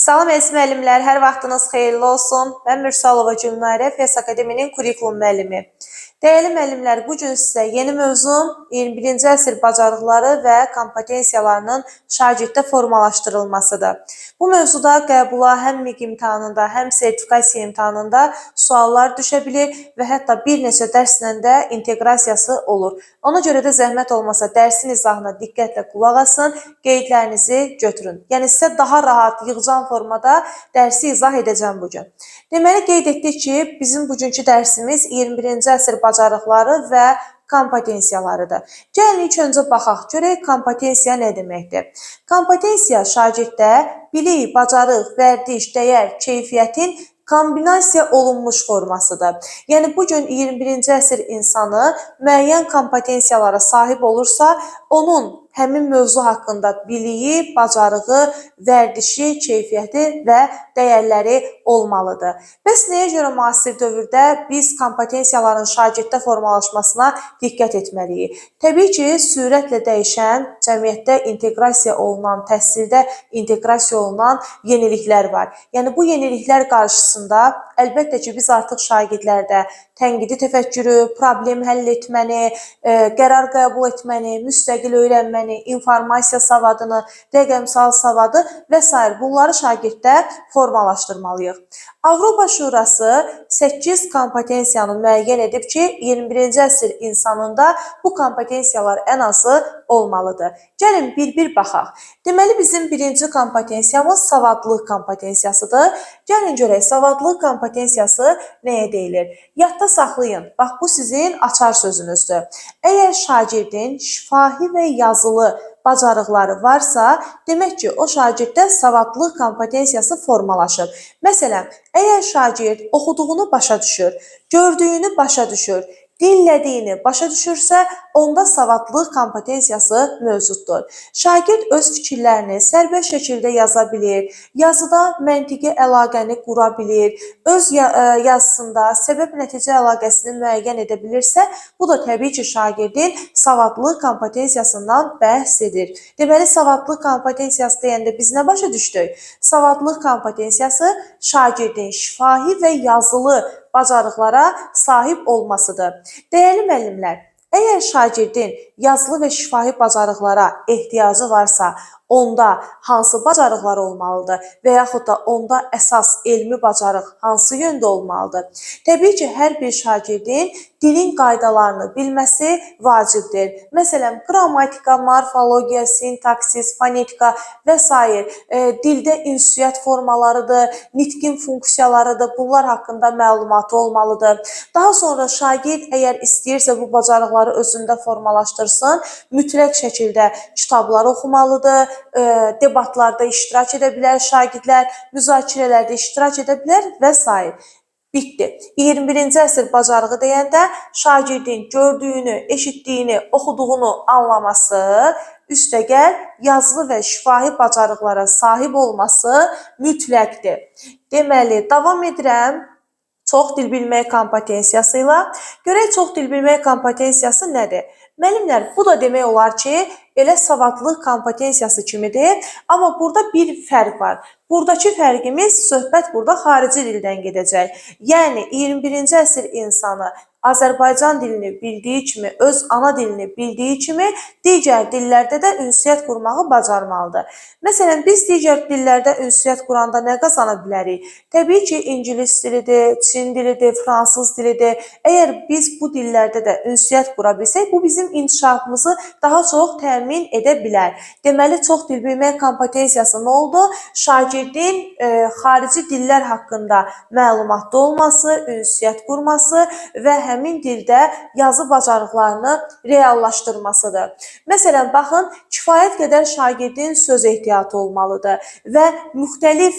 Salam əziz müəllimlər, hər vaxtınız xeyirli olsun. Mən Mürsalova Gülnarə, FES Akademinin kurikulum müəllimi. Dəyərli müəllimlər, bu gün sizə yeni mövzum 21-ci əsr bacarıqları və kompetensiyalarının şagirddə formalaşdırılmasıdır. Bu mövzuda qəbula həm MİQ imtahanında, həm sertifikasiya imtahanında suallar düşə bilir və hətta bir neçə dərslə də inteqrasiyası olur. Ona görə də zəhmət olmasa dərsin izahına diqqətlə qulaq asın, qeydlərinizi götürün. Yəni sizə daha rahat, yığcam formada dərsi izah edəcəm bu gün. Deməli, qeyd etdik ki, bizim bugünkü dərsimiz 21-ci əsr bacarıqları və kompetensiyalarıdır. Gəlin ilk öncə baxaq, görək kompetensiya nə deməkdir? Kompetensiya şagirddə bilik, bacarıq, vərdiş, dəyər, keyfiyyətin kombinasiya olunmuş formasıdır. Yəni bu gün 21-ci əsr insanı müəyyən kompetensiyalara sahib olursa, onun həmin mövzu haqqında biliyi, bacarığı, vərdişi, keyfiyyəti və dəyərləri olmalıdır. Bəs nəyə görə müasir dövrdə biz kompetensiyaların şagirddə formalaşmasına diqqət etməliyik? Təbii ki, sürətlə dəyişən, cəmiyyətdə inteqrasiya olunan, təhsildə inteqrasiya olunan yeniliklər var. Yəni bu yeniliklər qarşısında əlbəttə ki, biz artıq şagirdlərdə tənqidi təfəkkürü, problem həll etməni, qərar qəbul etməni, müstəqil öyrənməni, informasiya savadını, rəqəmsal savadı və sair bunları şagirddə formalaşdırmalıyıq. Avropa Şurası 8 kompetensiyanı müəyyən edib ki, 21-ci əsr insanında bu kompetensiyalar ən azı olmalıdır. Gəlin bir-bir baxaq. Deməli, bizim birinci kompetensiyamız savadlılıq kompetensiyasıdır. Gəlin görək, savadlılıq kompetensiyası nəyə deyilir? Yadda saxlayın. Bax, bu sizin açar sözünüzdür. Əgər şagirdin şifahi və yazılı bacarıqları varsa, demək ki, o şagirddə savadlılıq kompetensiyası formalaşıb. Məsələn, əgər şagird oxuduğunu başa düşür, gördüyünü başa düşür, dinlədiyini başa düşürsə, onda savadlılıq kompetensiyası mövcuddur. Şagird öz fikirlərini sərbəst şəkildə yaza bilir, yazıda məntiqi əlaqəni qura bilir, öz yazısında səbəb-nəticə əlaqəsini müəyyən edə bilirsə, bu da təbii ki, şagirdin savadlılıq kompetensiyasından bəhs edir. Deməli, savadlılıq kompetensiyası deyəndə biz nə başa düşdük? Savadlılıq kompetensiyası şagirdin şifahi və yazılı bacarıqlara sahib olmasıdır. Dəyərli müəllimlər, əgər şagirdin yazılı və şifahi bacarıqlara ehtiyacı varsa, onda hansı bacarıqlar olmalıdır və yaxud da onda əsas elmi bacarıq hansı yöndə olmalıdır? Təbii ki, hər bir şagirdin dilin qaydalarını bilməsi vacibdir. Məsələn, qrammatika, morfologiya, sintaksis, fonetika və sair dildə ünsiyyət formalarıdır, nitqin funksiyalarıdır, bunlar haqqında məlumatı olmalıdır. Daha sonra şagird əgər istəyirsə bu bacarıqları özündə formalaşdırsın, mütləq şəkildə kitablar oxumalıdır, debatlarda iştirak edə bilər şagirdlər, müzakirələrdə iştirak edə bilər və sair. Bitdi. 21-ci əsr bacarığı deyəndə şagirdin gördüyünü, eşitdiyini, oxuduğunu anlaması, üstəgəl yazılı və şifahi bacarıqlara sahib olması mütləqdir. Deməli, davam edirəm çox dil bilmək kompetensiyası ilə. Görək çox dil bilmək kompetensiyası nədir? Müəllimlər, bu da demək olar ki, elə savadlılıq kompetensiyası kimidir, amma burada bir fərq var. Buradakı fərqimiz söhbət burada xarici dildən gedəcək. Yəni 21-ci əsr insanı Azərbaycan dilini bildiyi kimi, öz ana dilini bildiyi kimi digər dillərdə də ünsiyyət qurmağı bacarmalıdır. Məsələn, biz digər dillərdə ünsiyyət quranda nə qazana bilərik? Təbii ki, ingilis dilidir, çin dilidir, fransız dilidir. Əgər biz bu dillərdə də ünsiyyət qura bilsək, bu bizim inkişafımızı daha çox təmin edə bilər. Deməli, çox dil bilmək kompetensiyası nə oldu? Şagirdin xarici dillər haqqında məlumatlı olması, ünsiyyət qurması və həmin dildə yazı bacarıqlarını reallaşdırmasıdır. Məsələn, baxın, kifayət qədər şagirdin söz ehtiyatı olmalıdır və müxtəlif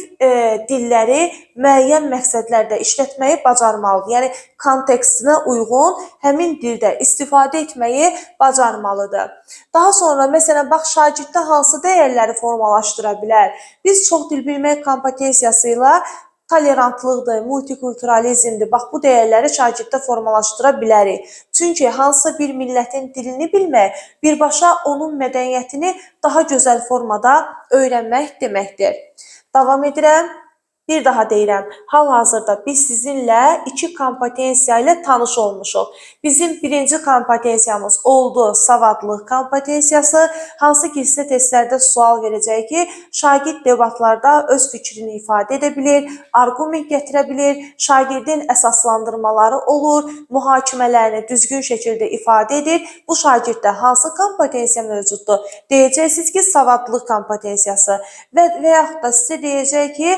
dilləri müəyyən məqsədlərdə işlətməyi bacarmalıdır. Yəni, kontekstinə uyğun həmin dildə istifadə etməyi bacarmalıdır. Daha sonra, məsələn, bax, şagirddə hansı dəyərləri formalaşdıra bilər? Biz çox dil bilmək kompetensiyası ilə tolerantlıqdır, multikulturalizmdir. Bax, bu dəyərləri şagirddə formalaşdıra bilərik. Çünki hansısa bir millətin dilini bilmək birbaşa onun mədəniyyətini daha gözəl formada öyrənmək deməkdir. Davam edirəm. Bir daha deyirəm, hal-hazırda biz sizinlə iki kompetensiya ilə tanış olmuşuq. Bizim birinci kompetensiyamız oldu savadlıq kompetensiyası, hansı ki sizə testlərdə sual verəcək ki, şagird debatlarda öz fikrini ifadə edə bilir, arqument gətirə bilir, şagirdin əsaslandırmaları olur, mühakimələrini düzgün şəkildə ifadə edir. Bu şagirddə hansı kompetensiya mövcuddur? Deyəcəksiniz ki, savadlıq kompetensiyası və yaxud da sizə deyəcək ki,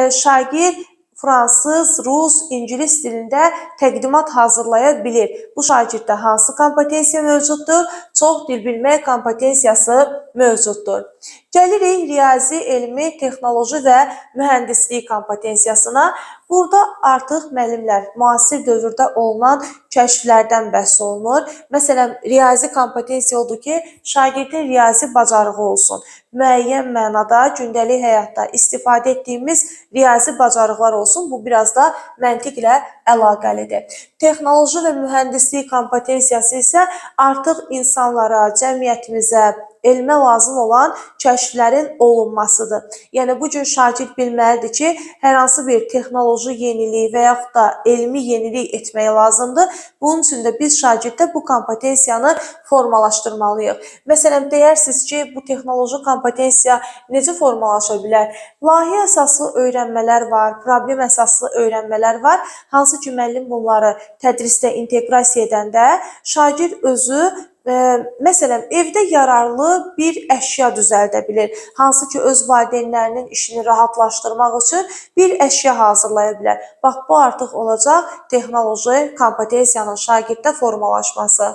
şagird fransız, rus, ingilis dilində təqdimat hazırlaya bilir. Bu şagirddə hansı kompetensiya mövcuddur? Çox dil bilmək kompetensiyası mövcuddur. Gəlirik riyazi, elmi, texnoloji və mühəndislik kompetensiyasına. Burada artıq müəllimlər müasir dövrdə olunan kəşflərdən bəhs olunur. Məsələn, riyazi kompetensiya odur ki, şagirdin riyazi bacarığı olsun. Müəyyən mənada gündəlik həyatda istifadə etdiyimiz riyazi bacarıqlar olsun. Bu biraz da məntiqlə əlaqəlidir. Texnoloji və mühəndislik kompetensiyası isə artıq insanlara, cəmiyyətimizə, elmə lazım olan kəşflərin olunmasıdır. Yəni bu gün şagird bilməlidir ki, hər hansı bir texnoloji yenilik və yaxud da elmi yenilik etmək lazımdır. Bunun üçün də biz şagirddə bu kompetensiyanı formalaşdırmalıyıq. Məsələn, deyərsiniz ki, bu texnoloji kompetensiya necə formalaşa bilər? Layihə əsaslı öyrənmələr var, problem əsaslı öyrənmələr var. Hansı ki, müəllim bunları tədrisdə inteqrasiya edəndə şagird özü məsələn, evdə yararlı bir əşya düzəldə bilir. Hansı ki, öz valideynlərinin işini rahatlaşdırmaq üçün bir əşya hazırlaya bilər. Bax, bu artıq olacaq texnoloji kompetensiyanın şagirddə formalaşması.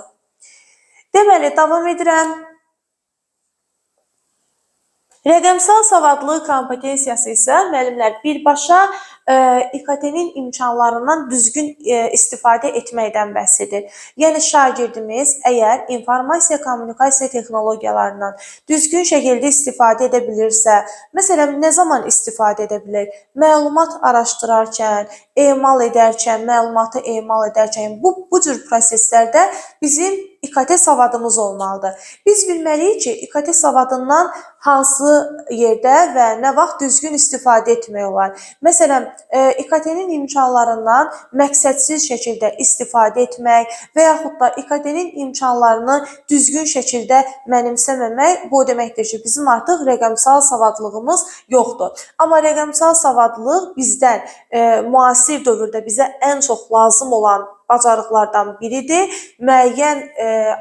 Deməli, davam edirəm. Rəqəmsal savadlılıq kompetensiyası isə müəllimlər birbaşa İKT-nin imkanlarından düzgün istifadə etməkdən bəhs edir. Yəni şagirdimiz əgər informasiya kommunikasiya texnologiyalarından düzgün şəkildə istifadə edə bilirsə, məsələn, nə zaman istifadə edə bilər? Məlumat araşdırarkən, emal edərkən, məlumatı emal edərkən bu cür proseslərdə bizim İKT savadımız olmalıdır. Biz bilməliyik ki, İKT savadından hansı yerdə və nə vaxt düzgün istifadə etmək olar. Məsələn, İKT-nin imkanlarından məqsədsiz şəkildə istifadə etmək və yaxud da İKT-nin imkanlarını düzgün şəkildə mənimsəməmək bu o deməkdir ki, bizim artıq rəqəmsal savadlığımız yoxdur. Amma rəqəmsal savadlılıq bizdən müasir dövrdə bizə ən çox lazım olan bacarıqlardan biridir. Müəyyən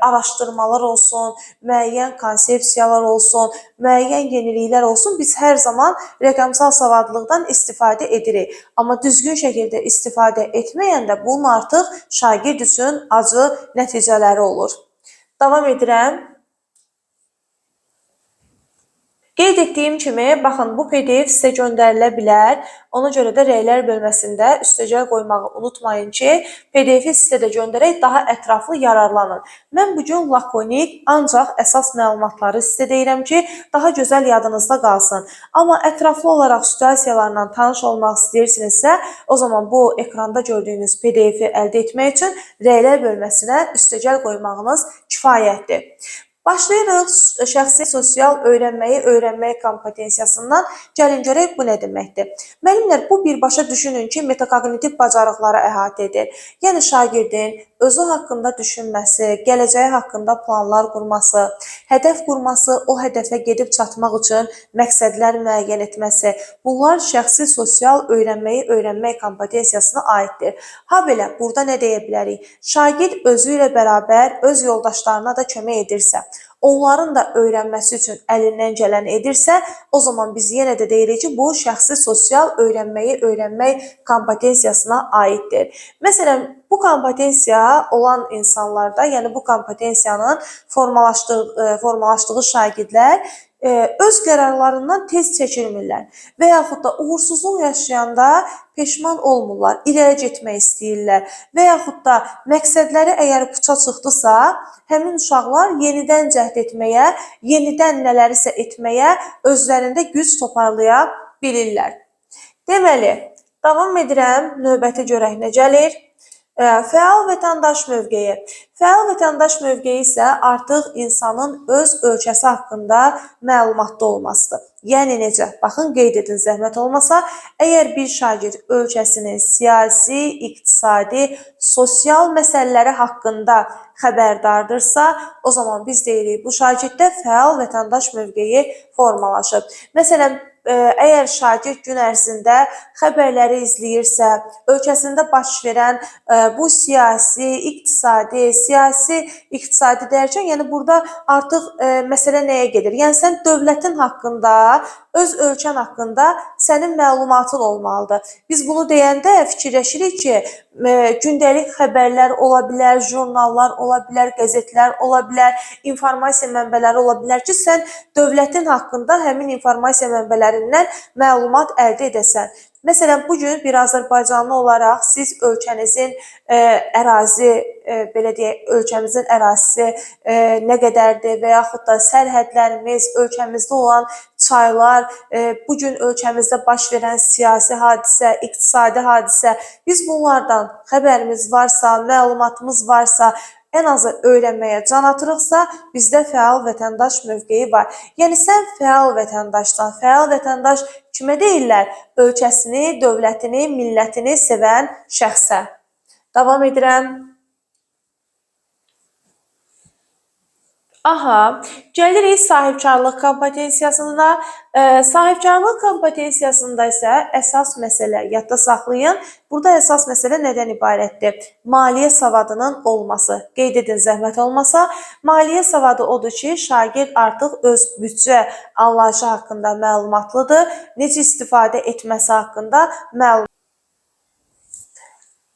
araşdırmalar olsun, müəyyən konsepsiyalar olsun, müəyyən yeniliklər olsun, biz hər zaman rəqəmsal savadlılıqdan istifadə edirik. Amma düzgün şəkildə istifadə etməyəndə bunun artıq şagird üçün acı nəticələri olur. Davam edirəm. Qeyd etdiyim kimi, baxın, bu PDF sizə göndərilə bilər. Ona görə də rəylər bölməsində üstəgəl qoymağı unutmayın ki, PDF-i sizə də göndərək daha ətraflı yararlanın. Mən bugün lakonik, ancaq əsas məlumatları sizə deyirəm ki, daha gözəl yadınızda qalsın. Amma ətraflı olaraq situasiyalarla tanış olmaq istəyirsinizsə, o zaman bu ekranda gördüyünüz PDF-i əldə etmək üçün rəylər bölməsinə üstəgəl qoymağınız kifayətdir. Başlayırıq şəxsi sosial öyrənməyi öyrənmək kompetensiyasından. Gəlin görək bu nə deməkdir. Müəllimlər, bu birbaşa düşünün ki, metakognitiv bacarıqları əhatə edir. Yəni şagirdin özü haqqında düşünməsi, gələcəyi haqqında planlar qurması, hədəf qurması, o hədəfə gedib çatmaq üçün məqsədlər müəyyən etməsi, bunlar şəxsi sosial öyrənməyi öyrənmək kompetensiyasına aiddir. Ha belə, burada nə deyə bilərik? Şagird özü ilə bərabər öz yoldaşlarına da kömək edirsə, onların da öyrənməsi üçün əlindən gələni edirsə, o zaman biz yenə də deyirik ki, bu şəxsi sosial öyrənməyi öyrənmək kompetensiyasına aiddir. Məsələn, bu kompetensiya olan insanlarda, yəni bu kompetensiyanın formalaşdığı şagirdlər öz qərarlarından tez çəkilmirlər və yaxud da uğursuzluq yaşayanda peşman olmurlar, irəli getmək istəyirlər və yaxud da məqsədləri əgər puça çıxdısa, həmin uşaqlar yenidən cəhd etməyə, yenidən nələrisə etməyə özlərində güc toparlaya bilirlər. Deməli, davam edirəm, növbəti görək nə gəlir. Fəal vətəndaş mövqeyi. Fəal vətəndaş mövqeyi isə artıq insanın öz ölkəsi haqqında məlumatlı olmasıdır. Yəni necə? Baxın, qeyd edin zəhmət olmasa. Əgər bir şagird ölkəsinin siyasi, iqtisadi, sosial məsələləri haqqında xəbərdardırsa, o zaman biz deyirik bu şagirddə fəal vətəndaş mövqeyi formalaşıb. Məsələn, əgər şagird gün ərzində xəbərləri izləyirsə, ölkəsində baş verən bu siyasi, iqtisadi, siyasi, iqtisadi dərkən, yəni burada artıq məsələ nəyə gedir? Yəni sən dövlətin haqqında, öz ölkən haqqında sənin məlumatın olmalıdır. Biz bunu deyəndə fikirləşirik ki, gündəlik xəbərlər ola bilər, jurnallar ola bilər, qəzetlər ola bilər, informasiya mənbələri ola bilər ki, sən dövlətin haqqında həmin informasiya mənbələrindən məlumat əldə edəsən. Məsələn, bu gün bir azərbaycanlı olaraq siz ölkənizin ərazi, belə deyək, ölkəmizin ərazisi nə qədərdir və yaxud da sərhədlərimiz, ölkəmizdə olan çaylar, bu gün ölkəmizdə baş verən siyasi hadisə, iqtisadi hadisə, biz bunlardan xəbərimiz varsa, məlumatımız varsa, ən azı öyrənməyə can atırıqsa, bizdə fəal vətəndaş mövqeyi var. Yəni sən fəal vətəndaşsan. Fəal vətəndaş kimə deyirlər? Ölkəsini, dövlətini, millətini sevən şəxsə. Davam edirəm. Aha, gəlirik sahibkarlıq kompetensiyasına. Sahibkarlıq kompetensiyasında isə əsas məsələ, yadda saxlayın, burada əsas məsələ nədən ibarətdir? Maliyyə savadının olması. Qeyd edin zəhmət olmasa. Maliyyə savadı odur ki, şagird artıq öz büdcə anlayışı haqqında məlumatlıdır, necə istifadə etməsi haqqında məlumat.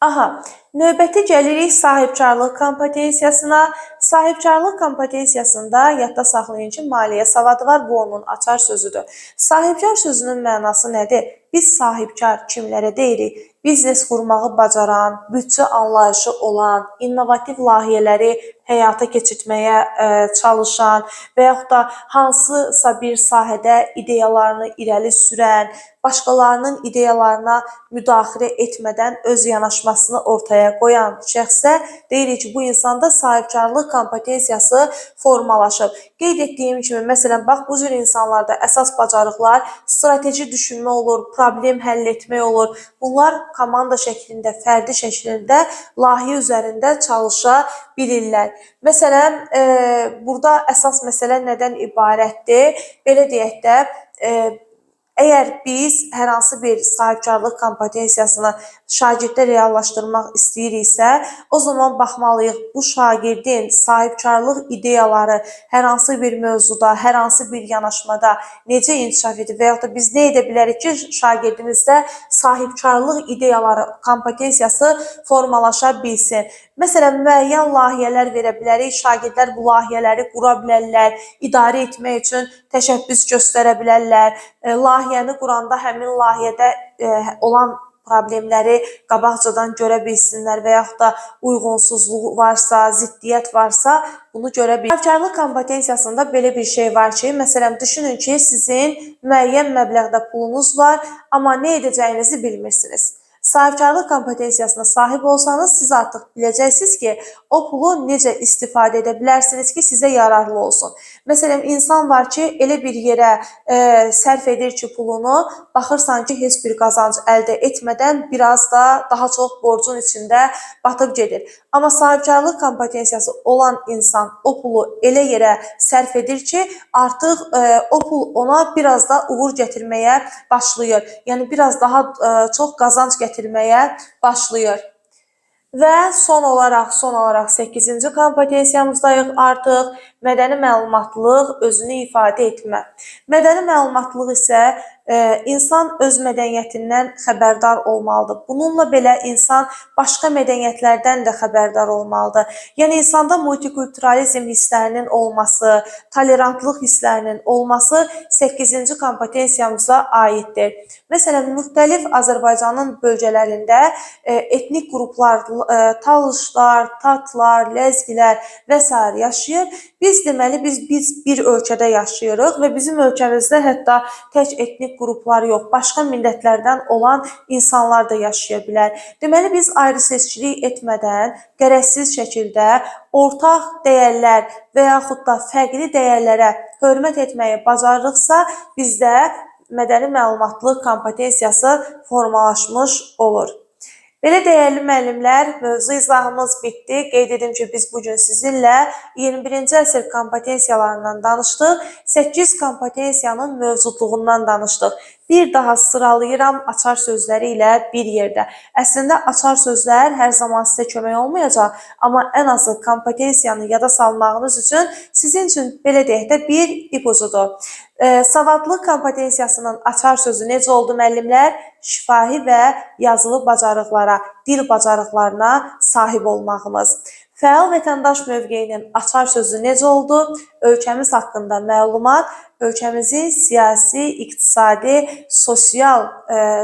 Aha, növbəti gəlirik sahibkarlıq kompetensiyasına. Sahibkarlıq kompetensiyasında yadda saxlayın ki, maliyyə savadı var, bu onun açar sözüdür. Sahibkar sözünün mənası nədir? Biz sahibkar kimlərə deyirik? Biznes qurmağı bacaran, büdcə anlayışı olan, innovativ layihələri həyata keçirtməyə çalışan və yaxud da hansısa bir sahədə ideyalarını irəli sürən, başqalarının ideyalarına müdaxilə etmədən öz yanaşmasını ortaya qoyan şəxsə deyirik ki, bu insanda sahibkarlıq kompetensiyası formalaşıb. Qeyd etdiyim kimi, məsələn, bax, bu cür insanlarda əsas bacarıqlar strateji düşünmə olur, problem həll etmək olur. Bunlar komanda şəklində, fərdi şəklində layihə üzərində çalışa bilirlər. Məsələn, burada əsas məsələ nədən ibarətdir? Belə deyək də, əgər biz hər hansı bir sahibkarlıq kompetensiyasını şagirddə reallaşdırmaq istəyiriksə, o zaman baxmalıyıq bu şagirdin sahibkarlıq ideyaları hər hansı bir mövzuda, hər hansı bir yanaşmada necə inkişaf edir və yaxud da biz nə edə bilərik ki, şagirdimizdə sahibkarlıq ideyaları kompetensiyası formalaşa bilsin. Məsələn, müəyyən layihələr verə bilərik, şagirdlər bu layihələri qura bilərlər, idarə etmək üçün təşəbbüs göstərə bilərlər. Layihəni quranda həmin layihədə olan problemləri qabaqcadan görə bilsinlər və yaxud da uyğunsuzluq varsa, ziddiyyət varsa, bunu görə bilir. Sahibkarlıq kompetensiyasında belə bir şey var ki, məsələn, düşünün ki, sizin müəyyən məbləğdə pulunuz var, amma nə edəcəyinizi bilmirsiniz. Sahibkarlıq kompetensiyasına sahib olsanız, siz artıq biləcəksiniz ki, o pulu necə istifadə edə bilərsiniz ki, sizə yararlı olsun. Məsələn, insan var ki, elə bir yerə sərf edir ki, pulunu, baxırsan ki, heç bir qazanc əldə etmədən biraz da daha çox borcun içində batıb gedir. Amma sahibkarlıq kompetensiyası olan insan o pulu elə yerə sərf edir ki, artıq o pul ona biraz da uğur gətirməyə başlayır. Yəni, biraz daha çox qazanc gətirməyə başlayır. Və son olaraq 8-ci kompetensiyamızdayıq artıq. Mədəni məlumatlılıq, özünü ifadə etmə. Mədəni məlumatlılıq isə insan öz mədəniyyətindən xəbərdar olmalıdır. Bununla belə insan başqa mədəniyyətlərdən də xəbərdar olmalıdır. Yəni, insanda multikulturalizm hisslərinin olması, tolerantlıq hisslərinin olması 8-ci kompetensiyamıza aiddir. Məsələn, müxtəlif Azərbaycanın bölgələrində etnik qruplar, talışlar, tatlar, ləzgilər və sair yaşayır. Biz Biz deməli biz bir ölkədə yaşayırıq və bizim ölkəmizdə hətta tək etnik qruplar yox, başqa millətlərdən olan insanlar da yaşaya bilər. Deməli biz ayrı-seçkilik etmədən, qərəzsiz şəkildə ortaq dəyərlər və yaxud da fərqli dəyərlərə hörmət etməyi bacarırıqsa, bizdə mədəni məlumatlılıq kompetensiyası formalaşmış olur. Belə dəyərli müəllimlər, mövzu izahımız bitdi. Qeyd edim ki, biz bu gün sizinlə 21-ci əsr kompetensiyalarından danışdıq. 8 kompetensiyanın mövcudluğundan danışdıq. Bir daha sıralayıram açar sözləri ilə bir yerdə. Əslində açar sözlər hər zaman sizə kömək olmayacaq, amma ən azı kompetensiyanı yada salmağınız üçün sizin üçün belə deyək də bir ipucudur. Savadlılıq kompetensiyasının açar sözü necə oldu müəllimlər? Şifahi və yazılı bacarıqlara, dil bacarıqlarına sahib olmağımız. Fəal vətəndaş mövqeyinin açar sözü necə oldu? Ölkəmiz haqqında məlumat, ölkəmizin siyasi, iqtisadi, sosial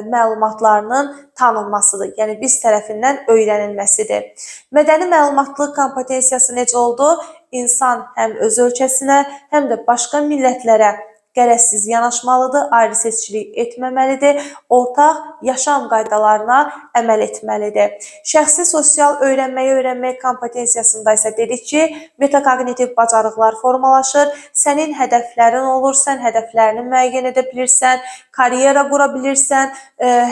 məlumatlarının tanınmasıdır. Yəni biz tərəfindən öyrənilməsidir. Mədəni məlumatlılıq kompetensiyası necə oldu? İnsan həm öz ölkəsinə, həm də başqa millətlərə qərəzsiz yanaşmalıdır, ayrı-seçkilik etməməlidir, ortaq yaşam qaydalarına əməl etməlidir. Şəxsi sosial öyrənməyi öyrənmək kompetensiyasında isə dedik ki, metakognitiv bacarıqlar formalaşır, sənin hədəflərin olur, sən hədəflərini müəyyən edə bilirsən, karyera qura bilirsən,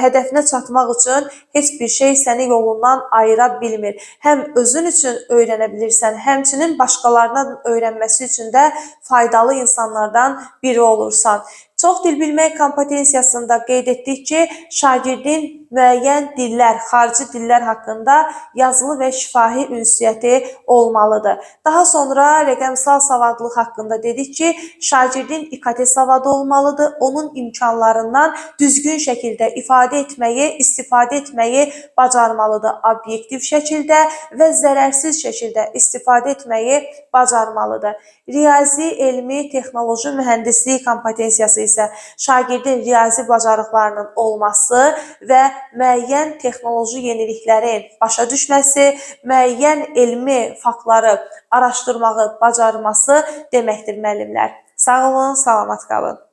hədəfinə çatmaq üçün heç bir şey səni yolundan ayıra bilmir. Həm özün üçün öyrənə bilirsən, həmçinin başqalarının öyrənməsi üçün də faydalı insanlardan biri olursan. Çox dil bilmək kompetensiyasında qeyd etdik ki, şagirdin müəyyən dillər, xarici dillər haqqında yazılı və şifahi ünsiyyəti olmalıdır. Daha sonra rəqəmsal savadlılıq haqqında dedik ki, şagirdin İKT savadı olmalıdır, onun imkanlarından düzgün şəkildə ifadə etməyi, istifadə etməyi bacarmalıdır. Obyektiv şəkildə və zərərsiz şəkildə istifadə etməyi bacarmalıdır. Riyazi, elmi, texnoloji, mühəndislik kompetensiyası isə şagirdin riyazi bacarıqlarının olması və müəyyən texnoloji yeniliklərin başa düşməsi, müəyyən elmi faktları araşdırmağı bacarması deməkdir müəllimlər. Sağ olun, salamat qalın.